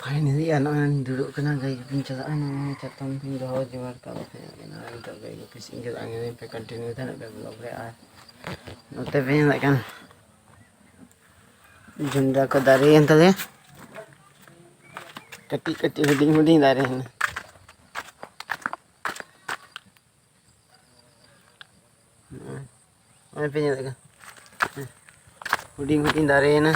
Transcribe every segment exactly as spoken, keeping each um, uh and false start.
Finally ᱟᱨ ᱱᱚᱜᱼᱚᱭ ᱫᱩᱲᱩᱵ ᱠᱟᱱᱟ, ᱜᱟᱹᱭ ᱜᱩᱯᱤᱧ ᱪᱟᱞᱟᱜᱼᱟ᱾ ᱱᱚᱜᱼᱚᱭ ᱪᱟᱛᱚᱢ ᱠᱚᱧ ᱫᱚᱦᱚ ᱡᱚᱜᱟᱲ ᱠᱟᱜ ᱛᱟᱦᱮᱸ ᱠᱟᱱᱟ, ᱱᱤᱛᱚᱜ ᱜᱟᱹᱭ ᱜᱩᱯᱤ ᱥᱮᱫ ᱤᱧ ᱪᱟᱞᱟᱜᱼᱟ᱾ ᱧᱮᱞ ᱯᱮ, ᱠᱚᱱᱴᱤᱱᱤᱭᱩ ᱛᱟᱦᱮᱱ ᱯᱮ ᱵᱞᱚᱜ ᱨᱮ᱾ ᱟᱨ ᱱᱚᱛᱮ ᱯᱮ ᱧᱮᱞᱮᱫ ᱠᱟᱱ ᱡᱚᱱᱰᱨᱟ ᱠᱚ ᱫᱟᱨᱮᱭᱮᱱ ᱛᱟᱞᱮᱭᱟ, ᱠᱟᱹᱴᱤᱡ ᱠᱟᱹᱴᱤᱡ ᱦᱩᱰᱤᱧ ᱦᱩᱰᱤᱧ ᱫᱟᱨᱮ ᱦᱮᱱᱟᱜᱼᱟ᱾ ᱱᱚᱜᱼᱚᱭ ᱯᱮ ᱧᱮᱞᱮᱫ ᱠᱟᱱ, ᱦᱩᱰᱤᱧ ᱦᱩᱰᱤᱧ ᱫᱟᱨᱮᱭᱮᱱᱟ᱾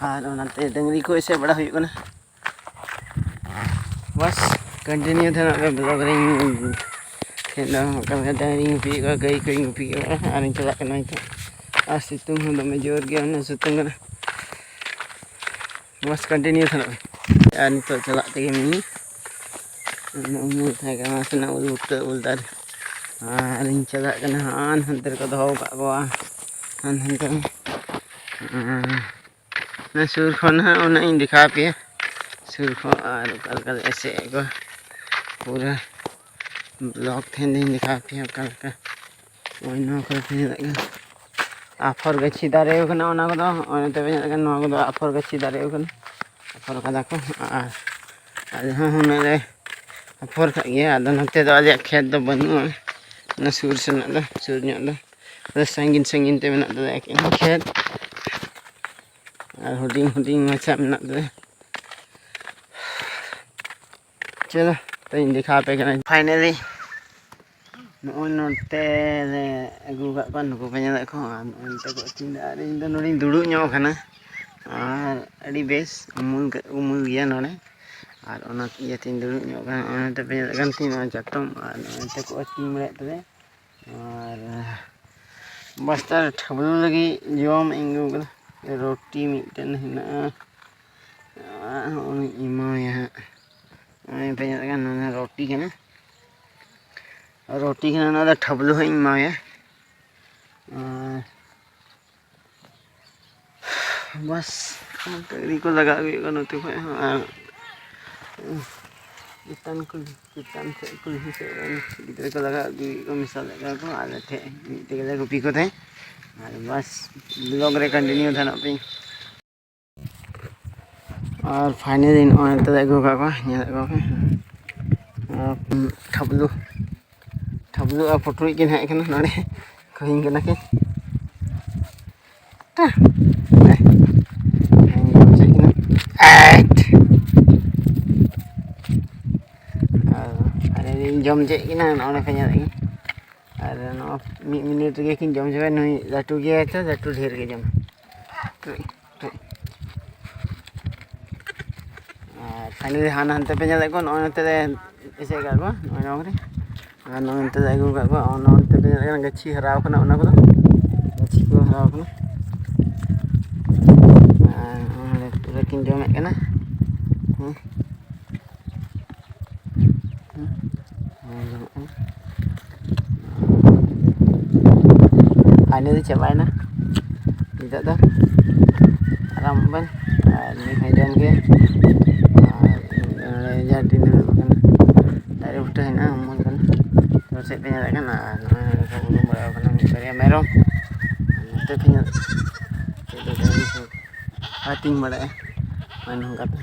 ᱟᱨ ᱚᱱᱟᱛᱮ ᱰᱟᱹᱝᱨᱤ ᱠᱚ ᱮᱥᱮᱫ ᱵᱟᱲᱟ ᱦᱩᱭᱩᱜ ᱠᱟᱱᱟ᱾ ᱵᱟᱥ, ᱠᱚᱱᱴᱤᱱᱤᱭᱩ ᱛᱟᱦᱮᱱᱚᱜ ᱯᱮ ᱵᱞᱚᱜ ᱨᱮᱧ᱾ ᱛᱮᱦᱮᱧ ᱫᱚ ᱚᱠᱟ ᱞᱮᱠᱟ ᱰᱟᱹᱝᱨᱤᱧ ᱜᱩᱯᱤᱭᱮᱫ ᱠᱚᱣᱟ, ᱜᱟᱹᱭ ᱠᱚᱧ ᱜᱩᱯᱤᱭᱮᱫ ᱠᱚᱣᱟ, ᱟᱨᱤᱧ ᱪᱟᱞᱟᱜ ᱠᱟᱱᱟ ᱱᱤᱛᱚᱜ᱾ ᱟᱨ ᱥᱤᱛᱩᱝ ᱦᱚᱸ ᱫᱚᱢᱮ ᱡᱳᱨ ᱜᱮᱭᱟ, ᱩᱱᱟᱹᱜ ᱥᱤᱛᱩᱝ ᱠᱟᱱᱟ᱾ ᱵᱟᱥ, ᱠᱚᱱᱴᱤᱱᱤᱭᱩ ᱛᱟᱦᱮᱱᱚᱜ ᱯᱮ᱾ ᱟᱨ ᱱᱤᱛᱚᱜ ᱪᱟᱞᱟᱜ ᱛᱮᱜᱮ ᱢᱤᱱᱟᱹᱧᱟ᱾ ᱩᱱᱟᱹᱜ ᱩᱢᱩᱞ ᱛᱟᱦᱮᱸ ᱠᱟᱱᱟ, ᱱᱟᱥᱮᱱᱟᱜ ᱩᱞ ᱵᱩᱴᱟᱹ, ᱩᱞ ᱫᱟᱨᱮ᱾ ᱟᱨᱤᱧ ᱪᱟᱞᱟᱜ ᱠᱟᱱᱟ, ᱦᱟᱱ ᱦᱟᱱᱛᱮ ᱨᱮᱠᱚ ᱫᱚᱦᱚ ᱟᱠᱟᱫ ᱠᱚᱣᱟ, ᱦᱟᱱ ᱦᱟᱱᱛᱮ ᱨᱮ᱾ ᱚᱱᱟ ᱥᱩᱨ ᱠᱷᱚᱱ ᱦᱟᱸᱜ ᱚᱱᱟ ᱤᱧ ᱫᱮᱠᱷᱟᱣ ᱟᱯᱮᱭᱟ, ᱥᱩᱨ ᱠᱷᱚᱱ ᱟᱨ ᱚᱠᱟ ᱞᱮᱠᱟ ᱞᱮ ᱮᱥᱮᱫ ᱠᱚᱣᱟ᱾ ᱯᱩᱨᱟᱹ ᱵᱞᱚᱜ ᱛᱮᱦᱮᱧ ᱫᱚᱧ ᱫᱮᱠᱷᱟᱣ ᱟᱯᱮᱭᱟ ᱚᱠᱟ ᱞᱮᱠᱟ᱾ ᱱᱚᱜᱼᱚᱭ ᱱᱚᱣᱟ ᱠᱚᱨᱮ ᱯᱮ ᱧᱮᱞᱮᱫ ᱠᱟᱱᱟ, ᱟᱯᱷᱚᱨ ᱜᱟᱹᱪᱷᱤ ᱫᱟᱨᱮ ᱠᱟᱱᱟ ᱚᱱᱟ ᱠᱚᱫᱚ᱾ ᱱᱚᱜᱼᱚᱭ ᱱᱚᱛᱮ ᱯᱮ ᱧᱮᱞᱮᱫ ᱠᱟᱱᱟ, ᱱᱚᱣᱟ ᱠᱚᱫᱚ ᱟᱯᱷᱚᱨ ᱜᱟᱹᱪᱷᱤ ᱫᱟᱨᱮ ᱠᱟᱱᱟ, ᱟᱯᱷᱚᱨ ᱠᱟᱫᱟ ᱠᱚ᱾ ᱟᱨ ᱟᱞᱮ ᱦᱚᱸ ᱦᱩᱱᱟᱹᱝ ᱞᱮ ᱟᱯᱷᱚᱨ ᱠᱟᱜ ᱜᱮᱭᱟ᱾ ᱟᱫᱚ ᱱᱚᱛᱮ ᱫᱚ ᱟᱞᱮᱭᱟᱜ ᱠᱷᱮᱛ ᱫᱚ ᱵᱟᱹᱱᱩᱜᱼᱟ, ᱚᱱᱟ ᱥᱩᱨ ᱥᱮᱱᱟᱜ ᱫᱚ, ᱥᱩᱨ ᱧᱚᱜ ᱫᱚ᱾ ᱟᱫᱚ ᱥᱟᱺᱜᱤᱧ ᱥᱟᱺᱜᱤᱧ ᱛᱮ ᱢᱮᱱᱟᱜ ᱛᱟᱞᱮᱭᱟ ᱮᱠᱮᱱ ᱠᱷᱮᱛ, ᱟᱨ ᱦᱩᱰᱤᱧ ᱦᱩᱰᱤᱧ ᱢᱟᱪᱷᱟ ᱢᱮᱱᱟᱜ ᱛᱟᱞᱮᱭᱟ᱾ ᱪᱚᱞᱚ, ᱛᱚᱧ ᱫᱮᱠᱷᱟᱣ ᱟᱯᱮ ᱠᱟᱱᱟ᱾ ᱯᱷᱟᱭᱱᱮᱞᱤ ᱱᱚᱜᱼᱚᱭ ᱱᱚᱛᱮ ᱞᱮ ᱟᱹᱜᱩ ᱟᱠᱟᱫ ᱠᱚᱣᱟ, ᱱᱩᱠᱩ ᱯᱮ ᱧᱮᱞᱮᱫ ᱠᱚᱣᱟ, ᱟᱨ ᱱᱚᱜᱼᱚᱭ ᱱᱚᱛᱮ ᱠᱚ ᱟᱹᱛᱤᱧ ᱮᱫᱟ᱾ ᱟᱨ ᱤᱧ ᱫᱚ ᱱᱚᱰᱮᱧ ᱫᱩᱲᱩᱵ ᱧᱚᱜ ᱟᱠᱟᱱᱟ, ᱟᱨ ᱟᱹᱰᱤ ᱵᱮᱥ ᱩᱢᱩᱞ, ᱩᱢᱩᱞ ᱜᱮᱭᱟ ᱱᱚᱰᱮ, ᱟᱨ ᱚᱱᱟ ᱤᱭᱟᱹᱛᱮᱧ ᱫᱩᱲᱩᱵ ᱧᱚᱜ ᱟᱠᱟᱱᱟ᱾ ᱱᱚᱜᱼᱚᱭ ᱱᱚᱛᱮ ᱯᱮ ᱧᱮᱞᱮᱫ ᱠᱟᱱ ᱛᱤᱧ ᱱᱚᱣᱟ ᱪᱟᱛᱚᱢ, ᱟᱨ ᱱᱚᱜᱼᱚᱭ ᱱᱚᱛᱮ ᱠᱚ ᱟᱹᱛᱤᱧ ᱵᱟᱲᱟᱭᱮᱫ ᱛᱟᱞᱮᱭᱟ᱾ ᱟᱨ ᱵᱟᱥᱛᱟ ᱨᱮ ᱴᱷᱟᱵᱞᱩ ᱞᱟᱹᱜᱤᱫ ᱡᱚᱢ ᱤᱧ ᱟᱹᱜᱩ ᱠᱟᱫᱟ, ᱨᱩᱴᱤ ᱢᱤᱫᱴᱮᱱ ᱦᱮᱱᱟᱜᱼᱟ, ᱟᱨ ᱦᱚᱸᱜᱼᱚᱭ ᱮᱢᱟᱣᱟᱭᱟ ᱦᱟᱸᱜ᱾ ᱱᱚᱜᱼᱚᱭ ᱯᱮ ᱧᱮᱞᱮᱫ ᱠᱟᱱ, ᱱᱚᱣᱟ ᱫᱚ ᱨᱩᱴᱤ ᱠᱟᱱᱟ, ᱨᱩᱴᱤ ᱠᱟᱱᱟ, ᱱᱚᱣᱟ ᱫᱚ ᱴᱷᱟᱵᱞᱩ ᱦᱟᱸᱜ ᱤᱧ ᱮᱢᱟᱣᱟᱭᱟ᱾ ᱟᱨ ᱵᱟᱥ, ᱰᱟᱹᱝᱨᱤ ᱠᱚ ᱞᱟᱜᱟ ᱟᱹᱜᱩᱭᱮᱫ ᱠᱚᱣᱟ ᱱᱚᱛᱮ ᱠᱷᱚᱡ ᱦᱚᱸ, ᱟᱨ ᱪᱮᱛᱟᱱ ᱠᱩᱞᱦᱤ, ᱪᱮᱛᱟᱱ ᱥᱮᱫ ᱠᱩᱞᱦᱤ ᱥᱮᱫ ᱨᱮᱱ ᱜᱤᱫᱽᱨᱟᱹ ᱠᱚ ᱞᱟᱜᱟ ᱟᱹᱜᱩᱭᱮᱫ ᱠᱚᱣᱟ, ᱢᱮᱥᱟ ᱞᱮᱫ ᱠᱚᱣᱟ ᱠᱚ ᱟᱞᱮ ᱴᱷᱮᱡ, ᱢᱤᱫ ᱛᱮᱜᱮ ᱞᱮ ᱜᱩᱯᱤ ᱠᱚ ᱛᱟᱦᱮᱸᱫ᱾ ᱟᱨ ᱵᱟᱥ, ᱵᱞᱚᱜ ᱨᱮ ᱠᱚᱱᱴᱤᱱᱤᱭᱩ ᱛᱟᱦᱮᱱᱚᱜ ᱯᱮ᱾ ᱟᱨ finally ᱱᱚᱜᱼᱚᱭ ᱱᱚᱛᱮ ᱞᱮ ᱟᱹᱜᱩ ᱟᱠᱟᱫ ᱠᱚᱣᱟ, ᱧᱮᱞᱮᱫ ᱠᱚᱣᱟ ᱯᱮ᱾ ᱟᱨ ᱴᱷᱟᱵᱞᱩ, ᱴᱷᱟᱵᱞᱩ ᱟᱨ ᱯᱩᱴᱨᱩᱡ ᱠᱤᱱ ᱦᱮᱡ ᱟᱠᱟᱱᱟ ᱱᱚᱰᱮ, ᱠᱷᱚᱭᱤᱧ ᱠᱟᱱᱟ ᱠᱤᱱ᱾ ᱴᱟ᱾ ᱦᱮᱸ, ᱪᱮᱫ ᱠᱟᱱᱟ? ᱮᱴ᱾ ᱟᱨ finally ᱤᱧ ᱡᱚᱢ ᱪᱮᱫ ᱠᱤᱱᱟ, ᱱᱚᱜᱼᱚᱭ ᱯᱮ ᱧᱮᱞᱮᱫ ᱠᱤᱱ᱾ ᱟᱨ ᱱᱚᱣᱟ ᱢᱤᱫ ᱢᱤᱱᱤᱴ ᱨᱮᱜᱮ ᱠᱤᱱ ᱡᱚᱢ ᱪᱟᱵᱟᱭᱟ᱾ ᱱᱩᱭ ᱞᱟᱹᱴᱩ ᱜᱮᱭᱟᱭ ᱛᱚ, ᱞᱟᱹᱴᱩ ᱰᱷᱮᱨ ᱜᱮ ᱡᱚᱢᱟ᱾ ᱟᱨ finally ᱦᱟᱱᱟ ᱦᱟᱱᱛᱮ ᱯᱮ ᱧᱮᱞᱮᱫ ᱠᱚᱣᱟ, ᱱᱚᱜᱼᱚᱭ ᱱᱚᱛᱮ ᱨᱮ ᱮᱥᱮᱫ ᱟᱠᱟᱫ ᱠᱚᱣᱟ, ᱱᱚᱜᱼᱚᱭ ᱱᱚᱣᱟ ᱠᱚᱨᱮ᱾ ᱟᱨ ᱱᱚᱜᱼᱚᱭ ᱱᱚᱛᱮ ᱨᱮ ᱟᱹᱜᱩ ᱟᱠᱟᱫ ᱠᱚᱣᱟ, ᱚᱱᱟ ᱱᱚᱛᱮ ᱯᱮ ᱧᱮᱞᱮᱫ ᱠᱟᱱᱟ, ᱜᱟᱹᱪᱷᱤ ᱦᱟᱨᱟᱣ ᱠᱟᱱᱟ, ᱚᱱᱟ ᱠᱚᱫᱚ ᱜᱟᱹᱪᱷᱤ ᱠᱚ ᱦᱟᱨᱟᱣ ᱠᱟᱱᱟ᱾ ᱟᱨ ᱱᱚᱜᱼᱚᱭ ᱱᱚᱰᱮ ᱯᱩᱨᱟᱹ ᱠᱤᱱ ᱡᱚᱢᱮᱫ ᱠᱟᱱᱟ᱾ ᱦᱮᱸ᱾ ᱟᱸᱡᱚᱢᱚᱜ ᱠᱟᱱᱟ᱾ Finally ᱪᱟᱵᱟᱭᱮᱱᱟ᱾ ᱱᱤᱛᱚᱜ ᱫᱚ ᱟᱨᱟᱢ ᱵᱮᱱ, ᱟᱨ ᱱᱩᱭ ᱦᱚᱸᱭ ᱡᱚᱢ ᱜᱮ᱾ ᱟᱨ ᱱᱚᱰᱮ ᱡᱟᱦᱟᱸ ᱴᱤᱱ ᱫᱩᱲᱩᱵ ᱠᱟᱱᱟ, ᱫᱟᱨᱮ ᱵᱩᱴᱟᱹ ᱦᱮᱱᱟᱜᱼᱟ, ᱩᱢᱩᱞ ᱠᱟᱱᱟ᱾ ᱛᱚ ᱪᱮᱫ ᱯᱮ ᱧᱮᱞᱮᱫ ᱠᱟᱱᱟ? ᱟᱨ ᱱᱚᱜᱼᱚᱭ ᱱᱚᱰᱮ ᱠᱚ ᱩᱰᱩᱝ ᱵᱟᱲᱟᱣ ᱠᱟᱱᱟ ᱢᱤᱫ ᱵᱟᱨᱭᱟ ᱢᱮᱨᱚᱢ᱾ ᱱᱚᱛᱮ ᱯᱮ ᱧᱮᱞ, ᱪᱮᱫ ᱞᱮᱠᱟ ᱟᱹᱛᱤᱧ ᱵᱟᱲᱟᱭᱟ᱾ ᱱᱚᱜᱼᱚᱭ ᱱᱚᱝᱠᱟ ᱛᱮ᱾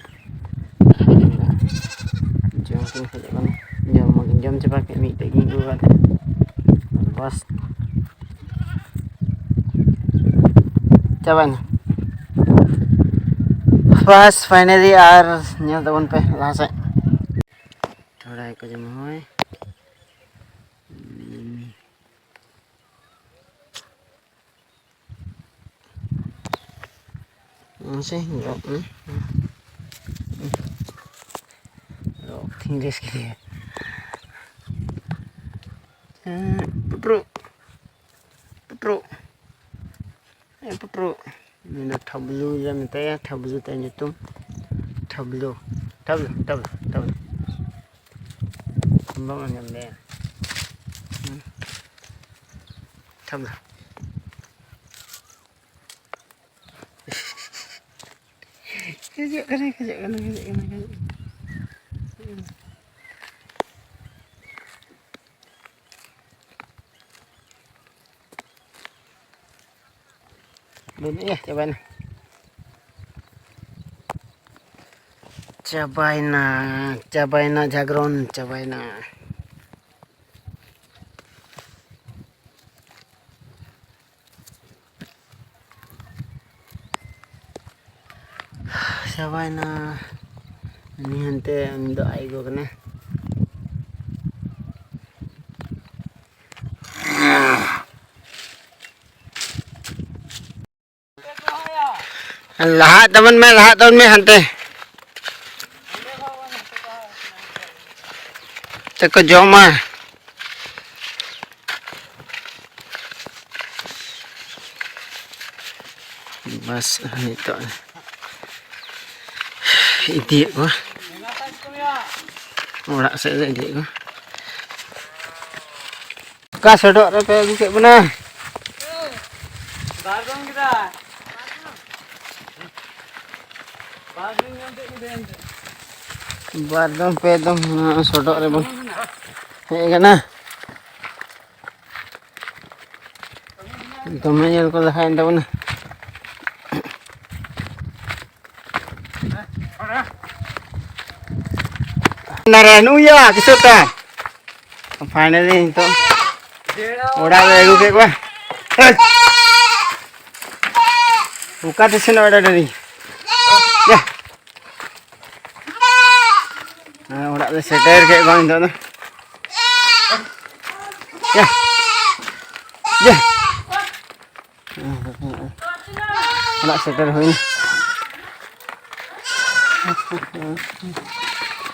ᱡᱚᱢ ᱠᱤᱱ ᱠᱷᱚᱡᱚᱜ ᱠᱟᱱᱟ᱾ ᱡᱚᱢ ᱢᱟᱠᱤᱱ ᱡᱚᱢ ᱪᱟᱵᱟ ᱠᱮᱫ, ᱢᱤᱫᱴᱮᱡ ᱜᱤᱧ ᱟᱹᱜᱩ ᱟᱠᱟᱫ ᱛᱟᱦᱮᱸᱫ᱾ ᱵᱟᱥ᱾ ᱪᱟᱵᱟᱭᱮᱱᱟ᱾ ᱵᱟᱥ, finally ᱟᱨ ᱧᱮᱞ ᱛᱟᱵᱚᱱ ᱯᱮ ᱞᱟᱦᱟ ᱥᱮᱫ᱾ ᱛᱷᱚᱲᱟ ᱜᱮᱠᱚ ᱡᱚᱢᱟ, ᱦᱳᱭ᱾ ᱢᱟᱥᱮ ᱜᱚᱜ ᱢᱮ᱾ ᱜᱚᱜ ᱛᱤᱧ ᱨᱮᱥ ᱠᱮᱫᱮᱭᱟ᱾ ᱦᱮᱸ, ᱯᱩᱴᱨᱩ᱾ ᱯᱩᱴᱨᱩ᱾ ᱦᱮᱸ, ᱯᱩᱴᱨᱩ᱾ ᱩᱱᱤ ᱫᱚ ᱴᱷᱟᱵᱞᱩ ᱞᱮ ᱢᱮᱛᱟᱭᱟ, ᱴᱷᱟᱵᱞᱩ ᱛᱟᱭ ᱧᱩᱛᱩᱢ᱾ ᱴᱷᱟᱵᱞᱩ᱾ ᱴᱷᱟᱵᱞᱩ, ᱴᱷᱟᱵᱞᱩ, ᱴᱷᱟᱵᱞᱩ᱾ ᱵᱟᱢ ᱟᱸᱡᱚᱢ ᱫᱟᱭᱟ? ᱦᱮᱸ? ᱴᱷᱟᱵᱞᱩ᱾ ᱠᱷᱚᱡᱚᱜ ᱠᱟᱱᱟᱭ, ᱠᱷᱚᱡᱚᱜ ᱠᱟᱱᱟᱭ, ᱠᱷᱚᱡᱚᱜ ᱠᱟᱱᱟᱭ, ᱠᱷᱚᱡᱚᱜ ᱠᱟᱱᱟᱭ᱾ ᱵᱟᱹᱱᱩᱜᱼᱟ, ᱪᱟᱵᱟᱭᱮᱱᱟ᱾ ᱪᱟᱵᱟᱭᱮᱱᱟ, ᱪᱟᱵᱟᱭᱮᱱᱟ ᱡᱟᱜᱽᱨᱚᱱ, ᱪᱟᱵᱟᱭᱮᱱᱟ᱾ ᱪᱟᱵᱟᱭᱮᱱᱟ᱾ ᱩᱱᱤ ᱦᱟᱱᱛᱮ, ᱩᱱᱤ ᱫᱚ ᱟᱡ ᱜᱚ ᱠᱟᱱᱟᱭ᱾ ᱞᱟᱦᱟᱜ ᱛᱟᱵᱚᱱ ᱢᱮ, ᱞᱟᱦᱟᱜ ᱛᱟᱵᱚᱱ ᱢᱮ ᱦᱟᱱᱛᱮ᱾ ᱛᱮᱠᱚ ᱡᱚᱢᱟ᱾ ᱵᱟᱥ, ᱱᱤᱛᱚᱜ ᱤᱫᱤᱭᱮᱫ ᱠᱚᱣᱟ ᱚᱲᱟᱜ ᱥᱮᱫ ᱞᱮ ᱤᱫᱤᱭᱮᱫ ᱠᱚᱣᱟ᱾ ᱚᱠᱟ ᱥᱚᱰᱚᱜ ᱨᱮᱯᱮ ᱟᱹᱜᱩ ᱠᱮᱫ ᱵᱚᱱᱟ? ᱵᱟᱨ ᱫᱚᱢ ᱯᱮ ᱫᱚᱢ ᱱᱚᱣᱟ ᱥᱚᱰᱚᱜ ᱨᱮᱵᱚᱱ ᱦᱮᱡ ᱟᱠᱟᱱᱟ᱾ ᱫᱚᱢᱮ ᱧᱮᱞ ᱠᱚ ᱞᱟᱦᱟᱭᱮᱱ ᱛᱟᱵᱚᱱᱟ᱾ ᱱᱟᱨᱟᱭᱚᱱ, ᱩᱭᱟ, ᱠᱤᱥᱳᱨ ᱛᱟ᱾ Finally ᱱᱤᱛᱚᱜ ᱚᱲᱟᱜ ᱞᱮ ᱟᱹᱜᱩ ᱠᱮᱫ ᱠᱚᱣᱟ᱾ ᱦᱮᱭ! ᱚᱠᱟᱛᱮ ᱥᱮᱱᱚᱜ ᱚᱲᱟᱜ ᱰᱟᱹᱰᱤ? ᱭᱟ᱾ ᱦᱮᱸ, ᱚᱲᱟᱜ ᱞᱮ ᱥᱮᱴᱮᱨ ᱠᱮᱫ ᱠᱚᱣᱟ ᱱᱤᱛᱚᱜ ᱫᱚ᱾ ᱭᱟ᱾ ᱭᱟ᱾ ᱚᱲᱟᱜ ᱥᱮᱴᱮᱨ ᱦᱩᱭᱱᱟ᱾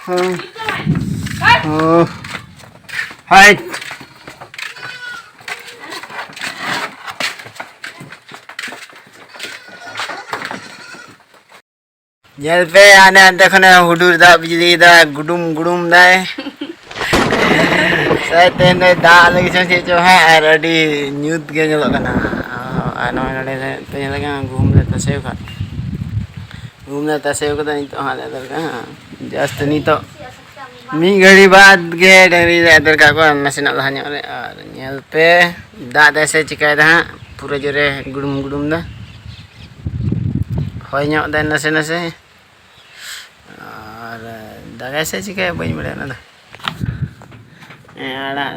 ᱦᱮᱸ᱾ ᱚ᱾ ᱦᱟᱭ᱾ ᱧᱮᱞ ᱯᱮ, ᱦᱟᱱᱮ ᱦᱟᱱᱛᱮ ᱠᱷᱚᱱᱮ ᱦᱩᱰᱩᱨ ᱫᱟᱜ, ᱵᱤᱡᱽᱞᱤ ᱫᱟᱜ, ᱜᱩᱰᱩᱢ ᱜᱩᱰᱩᱢ ᱫᱟᱭ᱾ ᱥᱟᱭ ᱛᱮᱦᱮᱧ ᱫᱚᱭ ᱫᱟᱜ ᱞᱟᱹᱜᱤᱫ ᱪᱚᱝ ᱪᱮᱫ ᱪᱚᱝ ᱦᱟᱸᱜ, ᱟᱨ ᱟᱹᱰᱤ ᱧᱩᱛ ᱜᱮ ᱧᱮᱞᱚᱜ ᱠᱟᱱᱟ᱾ ᱟᱨ ᱱᱚᱜᱼᱚᱭ ᱱᱚᱰᱮ ᱯᱮ ᱧᱮᱞᱮ ᱠᱟᱱᱟ, ᱜᱩᱦᱩᱢ ᱞᱮ ᱛᱟᱥᱮ ᱟᱠᱟᱫ, ᱜᱩᱦᱩᱢ ᱞᱮ ᱛᱟᱥᱮ ᱟᱠᱟᱫᱟ᱾ ᱱᱤᱛᱚᱜ ᱦᱟᱸᱜ ᱞᱮ ᱮᱫᱮᱨ ᱠᱟᱜᱼᱟ ᱦᱟᱸᱜ, just ᱱᱤᱛᱚᱜ ᱢᱤᱫ ᱜᱷᱟᱹᱲᱤ ᱵᱟᱫᱽ ᱜᱮ ᱰᱟᱹᱝᱨᱤ ᱞᱮ ᱮᱫᱮᱨ ᱠᱟᱜ ᱠᱚᱣᱟ, ᱱᱟᱥᱮᱱᱟᱜ ᱞᱟᱦᱟ ᱧᱚᱜ ᱨᱮ᱾ ᱟᱨ ᱧᱮᱞ ᱯᱮ, ᱫᱟᱜ ᱫᱟᱭ ᱥᱮ ᱪᱤᱠᱟᱭ ᱫᱟ ᱦᱟᱸᱜ, ᱯᱩᱨᱟᱹ ᱡᱳᱨᱮ ᱜᱩᱰᱩᱢ ᱜᱩᱰᱩᱢ ᱫᱟ, ᱦᱚᱭ ᱧᱚᱜ ᱫᱟᱭ ᱱᱟᱥᱮ ᱱᱟᱥᱮ᱾ ᱫᱟᱜᱟᱭ ᱥᱮ ᱪᱤᱠᱟᱹᱭᱟ, ᱵᱟᱹᱧ ᱵᱟᱲᱟᱭᱟ ᱚᱱᱟ ᱫᱚ᱾ ᱦᱮᱸ, ᱟᱲᱟᱜ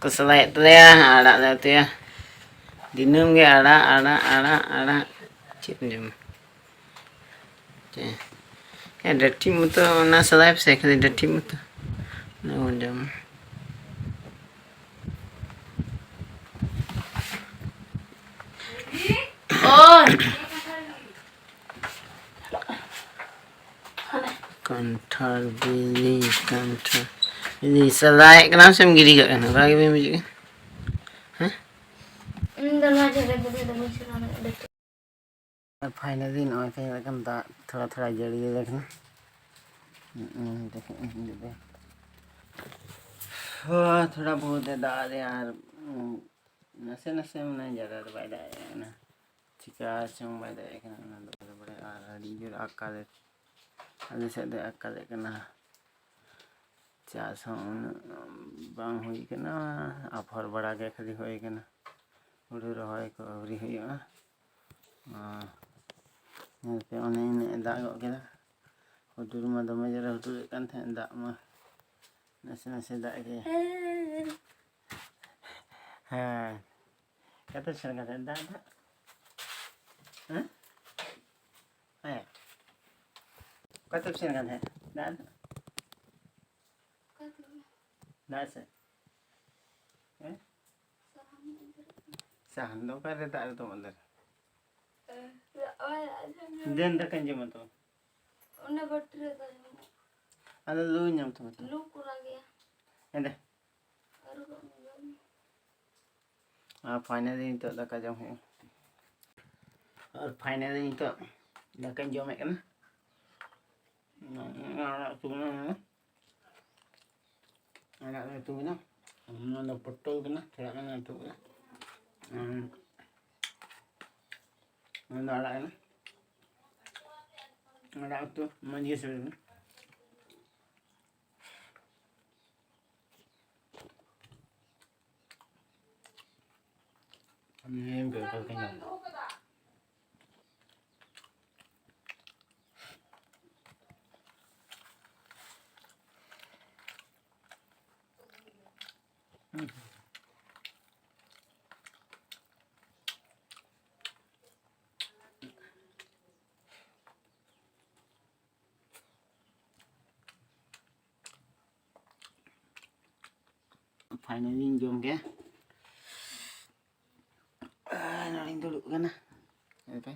ᱠᱚ ᱥᱟᱞᱟᱭᱮᱫ ᱛᱟᱞᱮᱭᱟ, ᱟᱲᱟᱜ ᱞᱮ ᱩᱛᱩᱭᱟ᱾ ᱫᱤᱱᱟᱹᱢ ᱜᱮ ᱟᱲᱟᱜ, ᱟᱲᱟᱜ, ᱟᱲᱟᱜ, ᱟᱲᱟᱜ᱾ ᱪᱮᱫ ᱮᱢ ᱡᱚᱢᱟ? ᱪᱮᱫ? ᱦᱮᱸ, ᱰᱟᱹᱴᱷᱤ ᱢᱚᱛᱚ ᱚᱱᱟ ᱥᱟᱞᱟᱭ ᱯᱮᱥᱮ, ᱠᱷᱟᱹᱞᱤ ᱰᱟᱹᱴᱷᱤ ᱢᱚᱛᱚ᱾ ᱚᱱᱟ ᱵᱚᱱ ᱡᱚᱢᱟ᱾ ᱳᱭ! ᱠᱟᱱᱴᱷᱟᱲ ᱵᱤᱞᱤ, ᱠᱟᱱᱴᱷᱟᱲ ᱵᱤᱞᱤ ᱥᱟᱞᱟᱭᱮᱫ ᱠᱟᱱᱟᱢ ᱥᱮᱢ ᱜᱤᱰᱤ ᱠᱟᱜ ᱠᱟᱱᱟ? ᱚᱱᱠᱟ ᱜᱮ ᱵᱟᱹᱧ ᱵᱩᱡᱩᱜ ᱠᱟᱱᱟ᱾ ᱦᱮᱸ? ᱤᱧ ᱫᱚ ᱱᱚᱣᱟ ᱡᱟᱭᱜᱟ ᱨᱮᱫᱚ ᱵᱟᱹᱧ ᱪᱟᱞᱟᱣ ᱫᱟᱲᱮᱭᱟᱜᱼᱟ᱾ ᱟᱨ finally ᱱᱚᱜᱼᱚᱭ ᱛᱮᱦᱮᱧ ᱞᱮᱠᱟᱱ ᱫᱟᱜ ᱛᱷᱚᱲᱟ ᱛᱷᱚᱲᱟ ᱡᱟᱹᱲᱤᱭᱟᱞᱮ ᱠᱟᱱᱟ᱾ ᱦᱳᱭ, ᱛᱷᱚᱲᱟ ᱵᱚᱦᱩᱛ ᱮ ᱫᱟᱜ ᱟᱞᱮᱭᱟ ᱟᱨ, ᱩᱸ, ᱱᱟᱥᱮ ᱱᱟᱥᱮ ᱢᱟᱱᱮ ᱡᱟᱫᱟ ᱫᱚ ᱵᱟᱭ ᱫᱟᱜ ᱮᱫ ᱠᱟᱱᱟ᱾ ᱪᱤᱠᱟ ᱪᱚᱝ ᱵᱟᱭ ᱫᱟᱜ ᱮᱫ ᱠᱟᱱᱟ, ᱚᱱᱟ ᱫᱚ ᱵᱟᱲᱟᱭ᱾ ᱟᱨ ᱟᱹᱰᱤ ᱡᱳᱨ ᱟᱠᱟᱞ, ᱟᱞᱮ ᱥᱮᱫ ᱫᱚ ᱟᱠᱟᱞᱮᱫ ᱠᱟᱱᱟ᱾ ᱪᱟᱥ ᱦᱚᱸ ᱩᱱᱟᱹᱜ ᱵᱟᱝ ᱦᱩᱭ ᱠᱟᱱᱟ, ᱟᱯᱷᱚᱨ ᱵᱟᱲᱟ ᱜᱮ ᱠᱷᱟᱹᱞᱤ ᱦᱩᱭ ᱠᱟᱱᱟ, ᱦᱩᱲᱩ ᱨᱚᱦᱚᱭ ᱠᱚ ᱟᱹᱣᱨᱤ ᱦᱩᱭᱩᱜᱼᱟ᱾ ᱟᱨ ᱧᱮᱞ ᱯᱮ, ᱚᱱᱮ ᱤᱱᱟᱹᱜ ᱮ ᱫᱟᱜ ᱜᱚᱫ ᱠᱮᱫᱟ᱾ ᱦᱩᱰᱩᱨ ᱢᱟ ᱫᱚᱢᱮ ᱡᱳᱨᱮ ᱦᱩᱰᱩᱨᱮᱫ ᱠᱟᱱ ᱛᱟᱦᱮᱸᱫ, ᱫᱟᱜ ᱢᱟ ᱱᱟᱥᱮ ᱱᱟᱥᱮ ᱫᱟᱜ ᱜᱮ᱾ ᱦᱮᱸ, ᱠᱟᱛᱮ ᱥᱮᱱ ᱠᱟᱛᱮ ᱫᱟᱜ ᱫᱟᱜ᱾ ᱦᱮᱸ? ᱦᱮᱸ᱾ ᱚᱠᱟᱛᱮᱢ ᱥᱮᱱ ᱠᱟᱱ ᱛᱟᱦᱮᱸᱫ? ᱫᱟᱜ ᱫᱚ? ᱫᱟᱜ ᱥᱮᱫ? ᱦᱮᱸ? ᱥᱟᱦᱟᱱ ᱫᱚ ᱚᱠᱟᱨᱮ ᱫᱟᱜ ᱨᱮᱫᱚ ᱚᱸᱰᱮ? ᱫᱮᱱ ᱫᱟᱠᱟᱧ ᱡᱚᱢᱟ ᱛᱚ᱾ ᱚᱱᱟ ᱵᱟᱹᱴᱤ ᱨᱮ ᱫᱚ ᱧᱟᱢᱚᱜᱼᱟ᱾ ᱟᱫᱚ ᱞᱩ ᱧᱟᱢ ᱛᱟᱢᱟ ᱛᱚ᱾ ᱞᱩ ᱠᱚᱨᱟ ᱜᱮᱭᱟ᱾ ᱮᱸᱰᱮ᱾ ᱟᱨ ᱵᱟᱝ ᱡᱚᱢ᱾ ᱟᱨ finally ᱱᱤᱛᱚᱜ ᱫᱟᱠᱟ ᱡᱚᱢ ᱦᱩᱭᱩᱜᱼᱟ᱾ ᱟᱨ finally ᱱᱤᱛᱚᱜ ᱫᱟᱠᱟᱧ ᱡᱚᱢᱮᱫ ᱠᱟᱱᱟ᱾ ᱟᱲᱟᱜ ᱩᱛᱩ ᱠᱟᱱᱟ, ᱟᱲᱟᱜ ᱞᱮ ᱩᱛᱩ ᱠᱟᱱᱟ᱾ ᱱᱚᱣᱟ ᱫᱚ ᱯᱚᱴᱚᱞ ᱠᱟᱱᱟ, ᱛᱷᱚᱲᱟ ᱜᱟᱱ ᱞᱮ ᱩᱛᱩ ᱠᱟᱫᱟ᱾ ᱟᱨ ᱱᱚᱣᱟ ᱫᱚ ᱟᱲᱟᱜ ᱠᱟᱱᱟ, ᱟᱲᱟᱜ ᱩᱛᱩ ᱢᱚᱡᱽ ᱜᱮ ᱥᱤᱵᱤᱞ ᱠᱟᱱᱟ᱾ ᱱᱤᱭᱟᱹ ᱜᱮ ᱚᱠᱟ ᱞᱮᱠᱟᱧ ᱧᱟᱢ ᱮᱫᱟ᱾ Finally ᱤᱧ ᱡᱚᱢ ᱠᱮᱫᱟ᱾ ᱟᱨ ᱱᱚᱰᱮᱧ ᱫᱩᱲᱩᱵ ᱠᱟᱱᱟ᱾ ᱦᱮᱸ ᱯᱮ,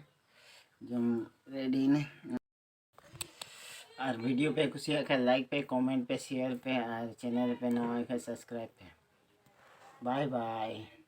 ᱡᱚᱢ ready ᱮᱱᱟ᱾ ᱟᱨ video ᱯᱮ ᱠᱩᱥᱤᱭᱟᱜ ᱠᱷᱟᱱ like ᱯᱮ, comment ᱯᱮ, share ᱯᱮ, ᱟᱨ channel ᱨᱮᱯᱮ ᱱᱟᱣᱟ ᱠᱷᱟᱱ subscribe ᱯᱮ᱾ Bye bye.